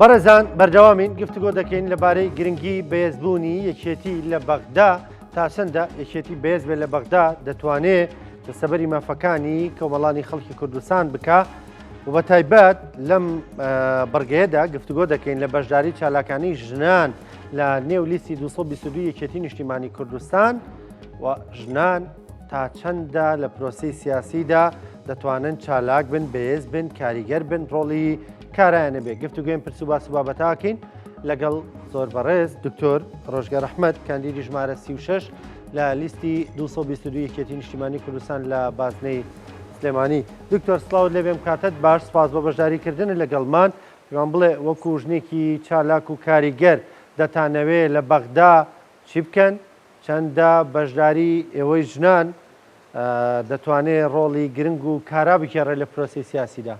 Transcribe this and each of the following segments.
بەڕێزان بەردەوامین گفتوگۆ دەکەین لەبارەی گرنگی بەهێزبوونی یەکێتی لە بەغدا تا چەندە یەکێتی بەهێز بێت لە بەغدا دەتوانێ دەستەبەری مافەکانی کۆمەڵانی خەڵکی کوردستان بکا و بە تایبەت لەم بڕگەیەدا گفتوگۆ دەکەین لە بەشداری چالاکانی ژنان لە نێو لیستی 222 یەکێتی نیشتیمانی کوردستان و ژنان تا چەندە لە پرۆسی سیاسیدا دەتوانن چالاک بن بەهێز بن کاریگەر بن ڕۆڵی کارایان نەبێت گفتوگوێن پرس و باس و بابەتاکەین لەگەڵ زۆر بەڕێز دکتۆر ڕۆژگار ئەحمەد کاندیدی ژمارە 36 لە لیستی 222 یەکێتی نیشتیمانی کوردستان لە بازنەی سلێمانی دکتۆر سڵاوت لێبێم کاتت باش سپاس بۆ بەشداریکردن لەگەڵمان پێمان بڵێ وەکو ژنێکی چالاک و کاریگەر دەتانەوێ لە بەغدا چی بکەن چەندە بەشداری ئێوەی ژنان دەتوانێ ڕۆڵی گرنگ و کارا بگێڕێ لە پرۆسەی سیاسیدا؟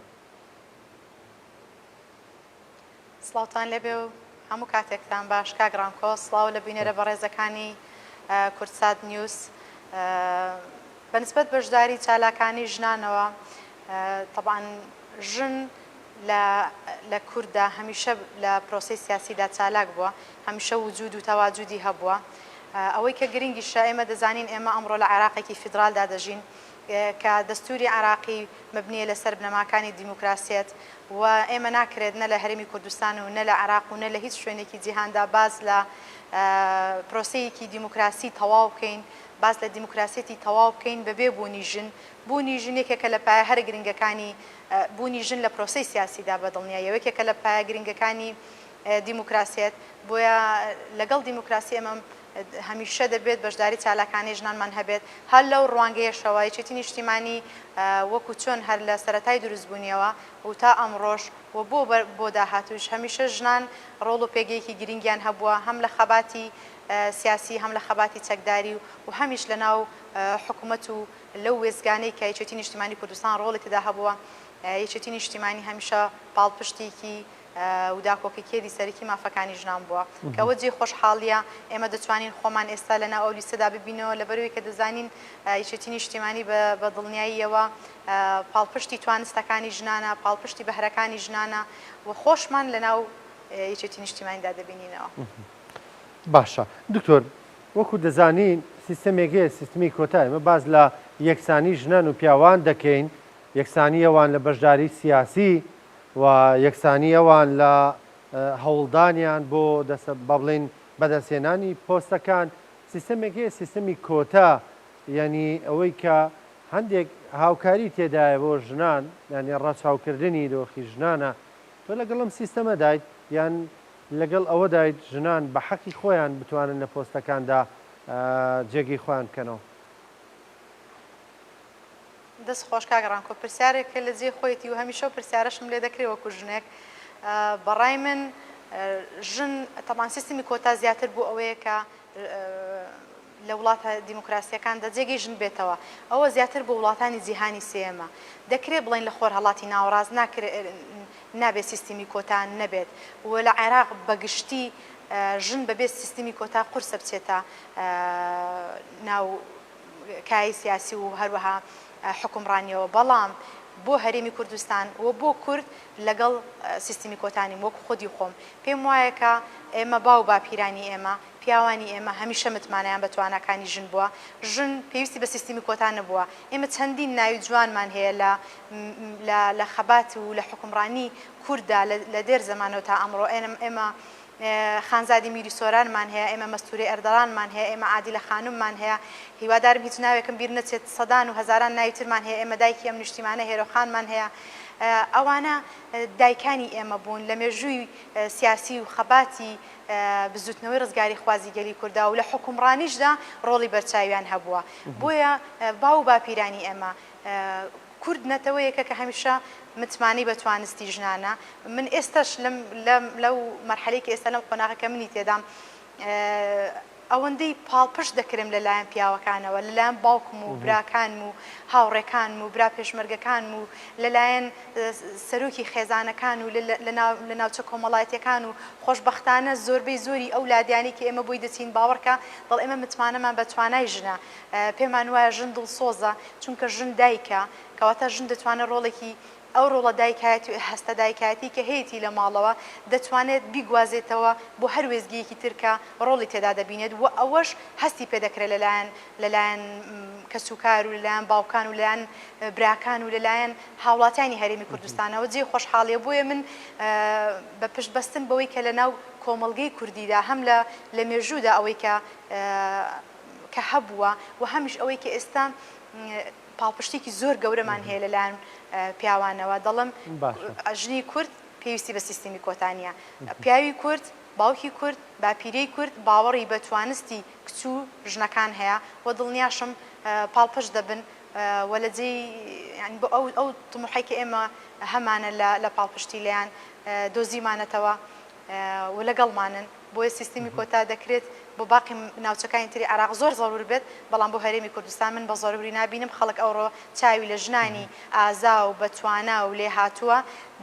سڵاوتان لێبێ و هەموو کاتێکتان باش کاک ڕامکۆ، سڵاو لە بینەرە بەڕێزەکانی کوردسات نیوز. بەنسبەت بەشداری چالاکانی ژنانەوە تەبعەن ژن لە لە کورددا هەمیشە لە پرۆسەی سیاسیدا چالاک بووە، هەمیشە وجود و تەواجودی هەبووە. ئەوەی کە گرنگیشە ئێمە دەزانین ئێمە ئەمڕۆ لە عێراقێکی فیدرالدا دەژین کە دەستوری عێراقی مەبنییە لەسەر بنەماکانی دیموکراسیەت و ئێمە ناکرێت نە لە هەرێمی کوردستان و نە لە عێراق و نە لە هیچ شوێنێکی جیهاندا باس لە پرۆسەیەکی دیموکراسی تەواو بکەین، باس لە دیموکراسیەتی تەواو بکەین بەبێ بوونی ژن. بوونی ژن یەکێکە لە پایە هەرە گرنگەکانی بوونی ژن لە پرۆسەی سیاسیدا بە دڵنیاییەوە یەکێکە لە پایە گرنگەکانی دیموکراسیەت، بۆیە لەگەڵ دیموکراسی ئێمە هەمیشە دەبێت بەشداری چالاکانەی ژنانمان هەبێت، هەر لەو ڕوانگەیەشەوە یەکێتی نیشتیمانی وەکو چۆن هەر لە سەرەتای دروستبوونیەوە و تا ئەمڕۆش و بۆ بۆ داهاتووش هەمیشە ژنان ڕۆڵ و پێگەیەکی گرنگیان هەبووە هەم لە خەباتی سیاسی هەم لە خەباتی چەکداری و هەمیش لە ناو حکومەت و لەو وێستگانەی کە یەکێتی نیشتیمانی کوردستان ڕۆڵی تێدا هەبووە یەکێتی نیشتیمانی هەمیشە پاڵپشتێکی و داکۆکیکێری سەرەکی مافەکانی ژنان بووە کە ئەوە جێی خۆشحاڵییە ئێمە دەتوانین خۆمان ئێستا لەناو ئەو لیستەدا ببینەوە لەبەرئەوەی کە دەزانین یەکێتی نیشتیمانی بە دڵنیاییەوە پاڵپشتی توانستەکانی ژنانە پاڵپشتی بەهرەکانی ژنانە و خۆشمان لەناو یەکێتی نیشتیمانیدا دەبینینەوە. باشە دکتۆر وەکو دەزانین سیستەمێک هەیە سیستمی کۆتا ئێمە باس لە یەکسانی ژنان و پیاوان دەکەین یەکسانی ئەوان لە بەشداری سیاسی و یەکسانی ئەوان لە هەوڵدانیان بۆ دەسە با بڵێین بەدەستهێنانی پۆستەکان، سیستەمێک هەیە سیستەمی کۆتا یانی ئەوەی کە هەندێک هاوکاری تێدایە بۆ ژنان یانی ڕەچاوکردنی دۆخی ژنانە، تۆ لەگەڵ ئەم سیستەمەدایت یان لەگەڵ ئەوەدایت ژنان بە حەقی خۆیان بتوانن لە پۆستەکاندا جێگەی خۆیان بکەنەوە؟ دەست خۆش کاک ڕانکۆ پرسیارێکە لە جێی خۆیەتی و هەمیشە ئەو پرسیارەشم لێ دەکرێ وەکو ژنێک بەڕای من ژن تەبان سیستمی کۆتا زیاتر بۆ ئەوەیە کە لە وڵاتە دیموکراسیەکاندا جێگەی ژن بێتەوە ئەوە زیاتر بۆ وڵاتانی جیهانی سێیەمە دەکرێ بڵێن لە خۆرهەڵاتی ناوەڕاست ناکرێ نابێت سیستمی کۆتا نەبێت و لە عێراق بەگشتی ژن بەبێ سیستمی کۆتا قورسە بچێتە ناو کایەی سیاسی و هەروەها حوکمڕانیەوە، بەڵام بۆ هەرێمی کوردستان و بۆ کورد لەگەڵ سیستمی کۆتا نیم، وەک خودی خۆم پێم وایە کە ئێمە باو باپیرانی ئێمە، پیاوانی ئێمە هەمیشە متمانەیان بە تواناکانی ژن بووە، ژن پێویستی بە سیستمی کۆتا نەبووە، ئێمە چەندین ناوی جوانمان هەیە لە لە لە خەبات و لە حوکمڕانی کورددا لە دێر زەمانەوە تا ئەمڕۆ، ئێمە خانزادی میری سۆرانمان هەیە، ئێمە مەستوورەی ئەردەڵانمان هەیە، ئێمە عادیلە خانممان هەیە، هیوادارم هیچ ناوێکم بیر نەچێت، سەدان و هەزاران ناوی ترمان هەیە، ئێمە دایکی ئەم نیشتیمانە هێرۆخانمان هەیە، ئەوانە دایکانی ئێمە بوون لە مێژووی سیاسی و خەباتی بزووتنەوەی ڕزگاریخوازی گەلی کورددا و لە حوکمڕانیشدا ڕۆڵی بەرچاویان هەبووە، بۆیە باو و باپیرانی ئێمە کورد نەتەوەیەکە کە هەمیشە متمانەی بە توانستی ژنانە، من ئێستاش لەم لەم لەو مەرحەلەی کە ئێستا لەم قۆناغە کە منی تێدام ئەوەندەی پاڵپشت دەکرێم لە لایەن پیاوەکانەوە، لە لایەن باوکم و براکانم و هاوڕێکانم و برا پێشمەرگەکانم و لە لایەن سەرۆکی خێزانەکان و لە ناوچە کۆمەڵایەتیەکان و خۆشبەختانە زۆربەی زۆری ئەو لادیانەی کە ئێمە بۆی دەچین باوەڕکە دەڵ ئێمە متمانەمان بە توانای ژنە پێمان وایە ژن دڵسۆزە، چونکە ژن دایکە. کەواتە ژن دەتوانێت ڕۆڵێکی ئەو ڕۆڵە دایکایەتی و هەستە دایکایەتی کە هەیەتی لە ماڵەوە دەتوانێت بیگوازێتەوە بۆ هەر وێستگەیەکی تر کە ڕۆڵی تێدا دەبینێت و ئەوەش هەستی پێ دەکرێت لەلایەن لەلایەن کەسوکار و لەلایەن باوکان و لەلایەن براکان و لەلایەن هاوڵاتیانی هەرێمی کوردستانەوە جێی خۆشحاڵیە بۆیە من بە پشت بەستن بەوەی کە لەناو کۆمەڵگەی کوردیدا هەم لە لە مێژوودا ئەوەی کە کە هەبووە و هەمیش ئەوەی کە ئێستا پاڵپشتێکی زۆر گەورەمان هەیە لەلایەن پیاوانەوە دەڵێم ژنی کورد پێویستی بە سیستمی کۆتا نییە پیاوی کورد باوکی کورد باپیرەی کورد باوەڕی بە توانستی کچ و ژنەکان هەیە و دڵنیاشم پاڵپشت دەبن و لە جێی یانی بۆ ئەو ئەو تموحەی کە ئێمە هەمانە لە لە پاڵپشتی لێیان دۆزیومانەتەوە و لەگەڵمانن. بۆیە سیستمی کۆتا دەکرێت بۆ باقی ناوچەکانی تری عێراق زۆر زەروور بێت، بەڵام بۆ هەرێمی کوردستان من بە زەرووری نابینم، خەڵک ئەوڕۆ چاوی لە ژنانی ئازا و بەتوانا و لێهاتووە،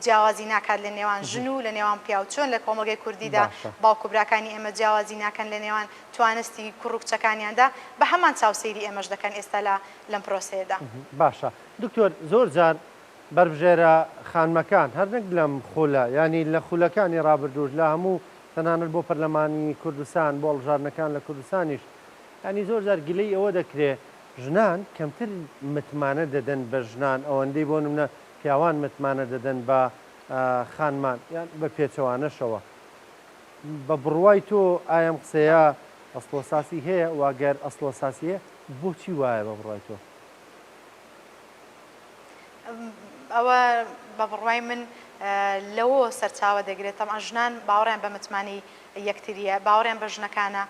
جیاوازی ناکات لە نێوان ژن و لە نێوان پیاو، چۆن لە کۆمەڵگەی کوردیدا باشە. باوک و براکانی ئێمە جیاوازی ناکەن لە نێوان توانستی کوڕ و کچەکانیاندا، بە هەمان چاو سەیری ئێمەش دەکەن ئێستا لە لەم پرۆسەیەدا. باشە دکتۆر زۆر جار بەربژێرە خانمەکان هەر نەک لەم خولە یانی لە خولەکانی ڕابردووش لە هەموو تەنانەت بۆ پەرلەمانی کوردستان بۆ هەڵبژاردنەکان لە کوردستانیش یانی زۆر جار گلەی ئەوە دەکرێ ژنان کەمتر متمانە دەدەن بە ژنان ئەوەندەی بۆ نمونە پیاوان متمانە دەدەن بە خانمان یان بە پێچەوانەشەوە بە بڕوای تۆ ئایا ئەم قسەیە ئەسڵ و ئەساسی هەیە و گەر ئەسڵ و ئەساسی هەیە بۆچی وایە بە بڕوای تۆ؟ ئەوە بە بڕوای من لەوەوە سەرچاوە دەگرێت تەبعەن ژنان باوەڕیان بە متمانەی یەکترییە، باوەڕیان بە ژنەکانە،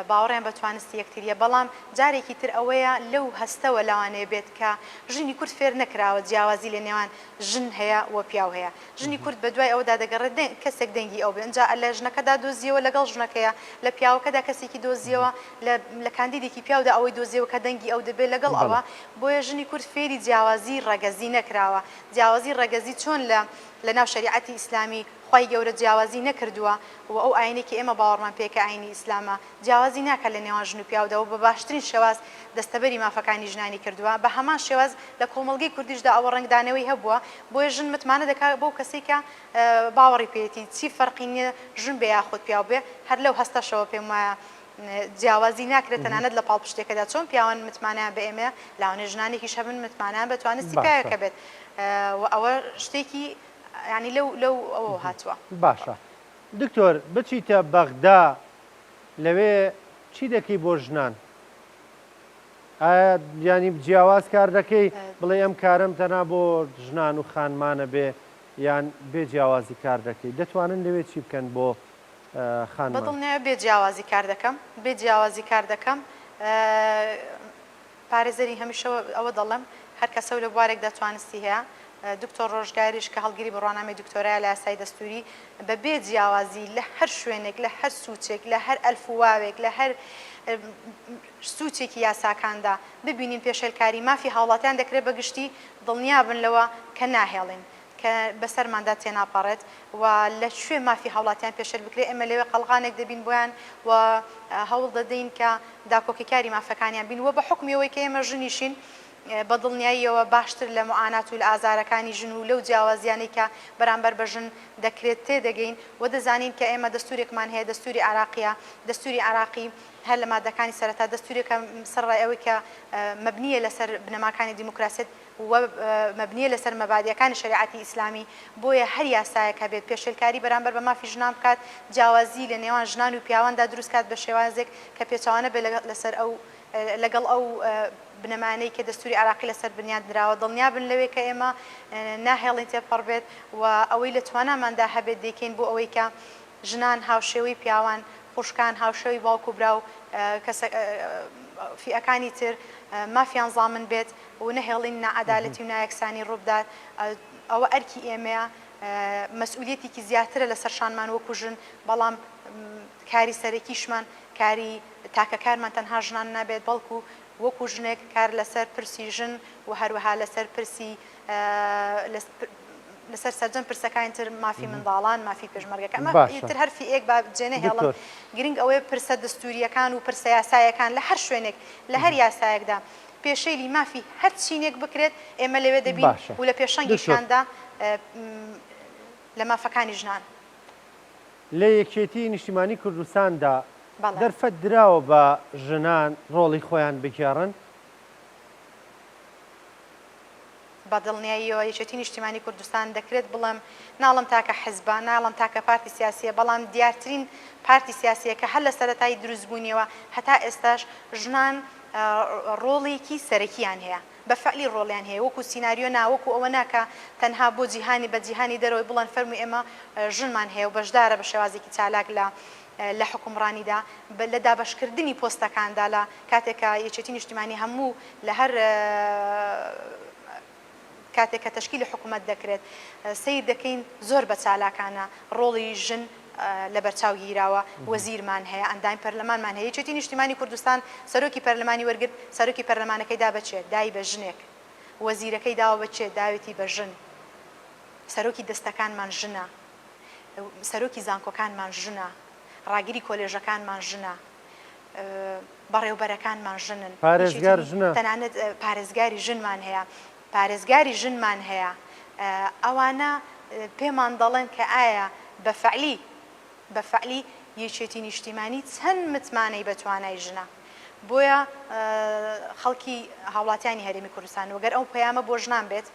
باوەڕیان بە توانستی یەکترییە، بەڵام جارێکی تر ئەوەیە لەو هەستەوە لەوانەیە بێت کە ژنی کورد فێر نەکراوە جیاوازی لە نێوان ژن هەیە و پیاو هەیە، ژنی کورد بە دوای ئەوەدا دەگەڕێت کەسێک دەنگی ئەو بێ ئینجا لە ژنەکەدا دۆزیەوە لەگەڵ ژنەکەیە، لە پیاوەکەدا کەسێکی دۆزیەوە، لە لە کاندیدێکی پیاودا ئەوەی دۆزیەوە کە دەنگی ئەو دەبێت لەگەڵ ئەوە، بۆیە ژنی کورد فێری جیاوازی ڕەگەزی نەکراوە، جیاوازی ڕەگەزی چۆن لە لە ناو شەریعەتی ئیسلامی خوای گەورە جیاوازی نەکردووە و ئەو ئاینەی کە ئێمە باوەڕمان پێیە کە ئاینی ئیسلامە جیاوازی ناکات لە نێوان ژن و پیاودا و بە باشترین شێواز دەستەبەری مافەکانی ژنانی کردووە بە هەمان شێواز لە کۆمەڵگەی کوردیشدا ئەوە ڕەنگدانەوەی هەبووە بۆیە ژن متمانە دەکات بەو کەسەی کە باوەڕی پێیەتی چی فەرقی نییە ژن بێ یاخود پیاو بێ هەر لەو هەستەشەوە پێم وایە جیاوازی ناکرێت تەنانەت لە پاڵپشتیەکەدا چۆن پیاوان متمانەیان بە ئێمەیە لاوانەیە ژنانێکیش هەبن متمانەیان بە توانستی باشە. پیاوێکە بێت و ئەوە شتێکی یانی لەو لەو ئەوەوە هاتووە. باشە دکتۆر بچیتە بەغدا لەوێ چی دەکەی بۆ ژنان؟ ئایا یانی جیاواز کار دەکەی بڵێی ئەم کارەم تەنها بۆ ژنان و خانمانە بێ یان بێ جیاوازی کار دەکەی؟ دەتوانن لەوێ چی بکەن بۆ خانمان؟ بەدڵنیایەوە بێ جیاوازی کار دەکەم، بێ جیاوازی کار دەکەم. پارێزەری هەمیشە ئەوە دەڵێم هەر کەسەو لە بوارێکدا توانستی هەیە، دکتۆر ڕۆژگاریش کە هەڵگری بڕوانامەی دکتۆرایە لە یاسای دەستووری بە بێ جیاوازی لە هەر شوێنێک لە هەر سوچێک لە هەر ئەلف و واوێک لە هەر سوچێکی یاساکاندا ببینین پێشێلکاری مافی هاوڵاتیان دەکرێت بە گشتی دڵنیابن لەوە کە ناهێڵین کە بەسەرماندا تێناپەڕێت و لە کوێ مافی هاوڵاتیان پێشێل بکرێت ئێمە لەوێ قەڵغانێک دەبین بۆیان و هەوڵ دەدەین کە داکۆکیکاری مافەکانیان بین و بە حوکمی ئەوەی کە ئێمە ژنیشین بە دڵنیاییەوە باشتر لە موعانات و لە ئازارەکانی ژن و لەو جیاوازیانەی کە بەرامبەر بە ژن دەکرێت تێدەگەین و دەزانین کە ئێمە دەستورێکمان هەیە دەستوری عێراقیە دەستوری عێراقی هەر لە مادەکانی سەرەتا دەستورێکە سەرەڕای ئەوەی کە مەبنیە لەسەر بنەماکانی دیموکراسیەت و مەبنیە لەسەر مەبادیەکانی شەریعەتی ئیسلامی، بۆیە هەر یاسایەک هەبێت پێشێلکاری بەرامبەر بە مافی ژنان بکات، جیاوازی لە نێوان ژنان و پیاواندا دروست کات بە شێوازێک کە پێچەوانە بێت لەسەر ئەو لەگەڵ ئەو بنەمانەی کە دەستوری عێراقی لەسەر بنیات نراوە، دڵنیابن لەوێ کە ئێمە ناهێڵین تێپەڕ بێت و ئەوەی لە تواناماندا هەبێت دەیکەین بۆ ئەوەی کە ژنان هاوشێوەی پیاوان، خوشکان هاوشێوەی باوک و برا و کەسە فیئەکانی تر مافیان زامن بێت و نەهێڵین ناعەدالەتی و نایەکسانی ڕووبدات، ئەوە ئەرکی ئێمەیە، مەسئولیەتێکی زیاترە لەسەر شانمان وەکو ژن، بەڵام کاری سەرەکیشمان کاری تاکە کارمان تەنها ژنان نابێت، بەڵکو وەکو ژنێک کار لەسەر پرسی ژن و هەروەها لەسەر پرسی لەسەر سەرجەم پرسەکانی تر مافی منداڵان، مافی پێشمەرگەکان، ئەمە باشە ئیتر هەر فیئەیەک با جێ نەهێڵم، دکتۆر. گرنگ ئەوەیە پرسە دەستوورییەکان و پرسە یاسایەکان لە هەر شوێنێک، لە هەر یاسایەکدا. پێشێلی مافی هەر چینێک بکرێت ئێمە لەوێ دەبین باشە و لە دکتۆر. پێشەنگیشیاندا لە مافەکانی ژنان. لە یەکێتی نیشتیمانی کوردستاندا بەڵێ. دەرفەت دراوە بە ژنان ڕۆڵی خۆیان بگێڕن؟ بە دڵنیاییەوە یەکێتی نیشتیمانی کوردستان دەکرێت بڵێم ناڵێم تاکە حزبە، ناڵێم تاکە پارتی سیاسییە، بەڵام دیارترین پارتی سیاسییە کە هەر لە سەرەتای دروستبوونیەوە هەتا ئێستاش ژنان ڕۆڵێکی سەرەکییان هەیە، بە فعلی ڕۆڵیان هەیە، وەکو سیناریۆ نا، وەکو ئەوە نا کە تەنها بۆ جیهانی بە جیهانی دەرەوەی بڵێن فەرموو ئێمە ژنمان هەیە و بەشدارە بە شێوازێکی چالاک لە لە حوکمڕانیدا، لە دابەشکردنی پۆستەکاندا لە کاتێک کە یەکێتی نیشتیمانی هەموو لە هەر کاتێک کە تەشکیلی حکومەت دەکرێت سەیر دەکەین زۆر بە چالاکانە ڕۆڵی ژن لەبەرچاو گیراوە، وەزیرمان هەیە، ئەندامی پەرلەمانمان هەیە، یەکێتی نیشتیمانی کوردستان سەرۆکی پەرلەمانی وەرگرت، سەرۆکی پەرلەمانەکەی دا بە کێ؟ دای بە ژنێک. وەزیرەکەی داوە بە کێ؟ داوێتی بە ژن. سەرۆکی دەستەکانمان ژنە، سەرۆکی زانکۆکانمان ژنە، ڕاگری کۆلێژەکانمان ژنە. بەڕێوبەرەکانمان ژنن، پارێزگار یەکێتی ژنە. تەنانەت پارێزگاری ژنمان هەیە، پارێزگاری ژنمان هەیە، ئەوانە پێمان دەڵێن کە ئایا بە فەعلی بە فەعلی یەکێتی نیشتیمانی چەند متمانەی بە توانای ژنە؟ بۆیە خەڵکی هاوڵاتیانی هەرێمی کوردستان و گەر ئەو پەیامە بۆ ژنان بێت،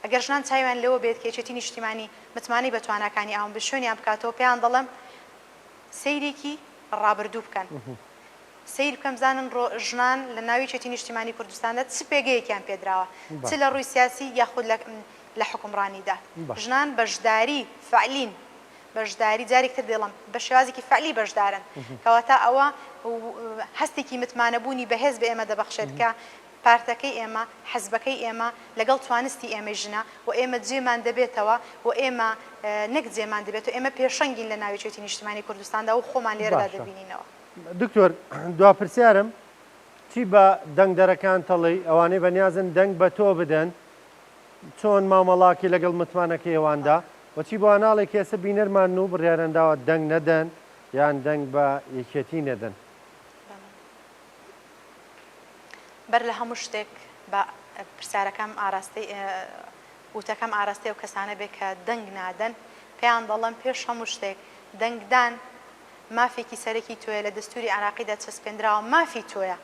ئەگەر ژنان چاویان لەوە بێت کە یەکێتی نیشتیمانی متمانەی بە تواناکانی ئەوان بێت شوێنیان بکاتەوە، پێیان دەڵێم سەیرێکی ڕابردوو بکەن، سەیر بکەن بزانن ڕۆ ژنان لە ناو یەکێتی نیشتیمانی کوردستاندا چ پێگەیەکیان پێدراوە، چ لە ڕووی سیاسی یاخود لە لە حوکمڕانیدا. ژنان بەشداری فەعلین، بەشداری جارێکی تر دەیڵێم بە شێوازێکی فەعلی بەشدارن، کەواتە ئەوە هەستێکی متمانەبوونی بەهێز بە ئێمە دەبەخشێت کە پارتەکەی ئێمە، حزبەکەی ئێمە لەگەڵ توانستی ئێمەی ژنە و ئێمە جێمان دەبێتەوە و ئێمە نەک جێمان دەبێتەوە، ئێمە پێشەنگین لە ناو یەکێتی نیشتیمانی کوردستاندا و خۆمان لێرەدا باشە دەبینینەوە. دکتۆر دوا پرسیارم چی بە دەنگدەرەکان تەڵێی ئەوانەی بەنیازن دەنگ بە تۆ بدەن چۆن مامەڵاکی لەگەڵ متمانەکەی ئەواندا و چی بۆ ناڵێ کە ئێستا بینەرمانن و بڕیاریان داوە دەنگ نەدەن یان دەنگ بە یەکێتی نەدەن؟ بەڵێ. بەر لە هەموو شتێک با پرسیارەکەم ئاراستەی وتەکەم ئاراستەی ئەو کەسانە بێ کە دەنگ نادەن، پێیان دەڵێم پێش هەموو شتێک دەنگدان مافێکی سەرەکی تۆیە لە دەستوری عێراقیدا چەسپێندراوە مافی تۆیە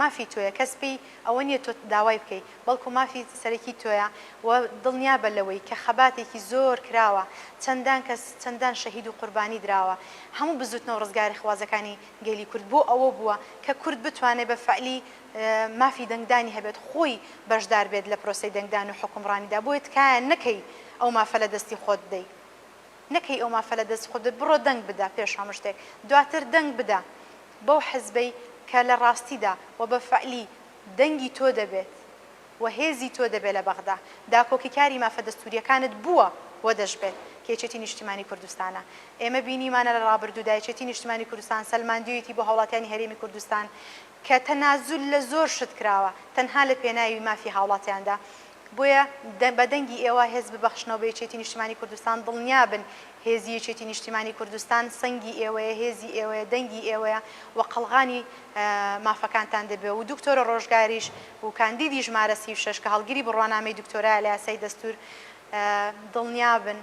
مافی تۆیە کەس پێی ئەوە نییە تۆ داوای بکەی بەڵکو مافی سەرەکی تۆیە و دڵنیابە لەوەی کە خەباتێکی زۆر کراوە چەندان کەس چەندان شەهید و قوربانی دراوە هەموو بزوتنەوە ڕزگاریخوازەکانی گەلی کورد بۆ ئەوە بووە کە کورد بتوانێت بە فەعلی مافی دەنگدانی هەبێت خۆی بەشدار بێت لە پرۆسەی دەنگدان و حوکمڕانیدا بۆیە تکایە نەکەی ئەو مافە لە دەستی خۆت بدەی نەکەی ئەو مافە لە دەستی خۆت بدەی بڕۆ دەنگ بدە پێش هەموو شتێک دواتر دەنگ بدە بەو حزبەی کە لە ڕاستیدا و بە فەعلی دەنگی تۆ دەبێت و هێزی تۆ دەبێت لە بەغدا داکۆکیکاری مافە دەستوریەکانت بووە و دەشبێت کە یەکێتی نیشتیمانی کوردستانە. ئێمە بینیمانە لە ڕابردوودا یەکێتی نیشتیمانی کوردستان سەلماندویەتی بۆ هاوڵاتیانی هەرێمی کوردستان کە تەنازول لە زۆر شت کراوە تەنها لە پێناوی مافی هاوڵاتیاندا بۆیە بە دەنگی ئێوە هێز ببەخشنەوە بە یەکێتی نیشتیمانی کوردستان دڵنیابن هێزی یەکێتی نیشتیمانی کوردستان سەنگی ئێوەیە هێزی ئێوەیە دەنگی ئێوەیە و قەڵغانی مافەکانتان دەبێ و دکتۆرە ڕۆژگاریش و کاندیدی ژمارە 36 کە هەڵگری بڕوانامەی دکتۆرایە لە یاسای دەستور دڵنیابن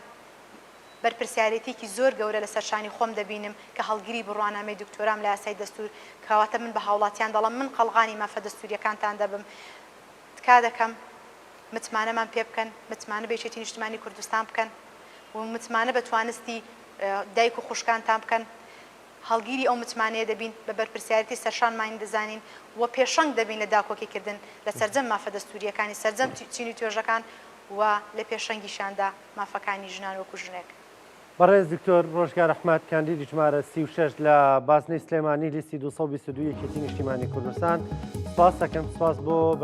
بەرپرسیارێتیەکی زۆر گەورە لەسەر شانی خۆم دەبینم کە هەڵگری بڕوانامەی دکتۆرام لە یاسای دەستور کەواتە من بە هاوڵاتیان دەڵێم من قەڵغانی مافە دەستوریەکانتان دەبم تکا دەکەم متمانەمان پێ بکەن، متمانە بە یەکێتی نیشتمانی کوردستان بکەن و متمانە بە توانستی دایک و خوشکانتان بکەن، هەڵگیری ئەو متمانەیە دەبین، بە بەرپرسیارێتی سەرشانمانی دەزانین و پێشەنگ دەبین لە داکۆکیکردن لە سەرجەم مافە دەستوورییەکانی سەرجەم چین و توێژەکان و لە پێشەنگیشیاندا مافەکانی ژنان وەکو ژنێک. بەڕێز دکتۆر ڕۆژگار ئەحمەد کاندیدی ژمارە 36 لە بازنەی سلێمانی لیستی 222 یەکێتی نیشتیمانی کوردستان سپاس دەکەم سپاس بۆ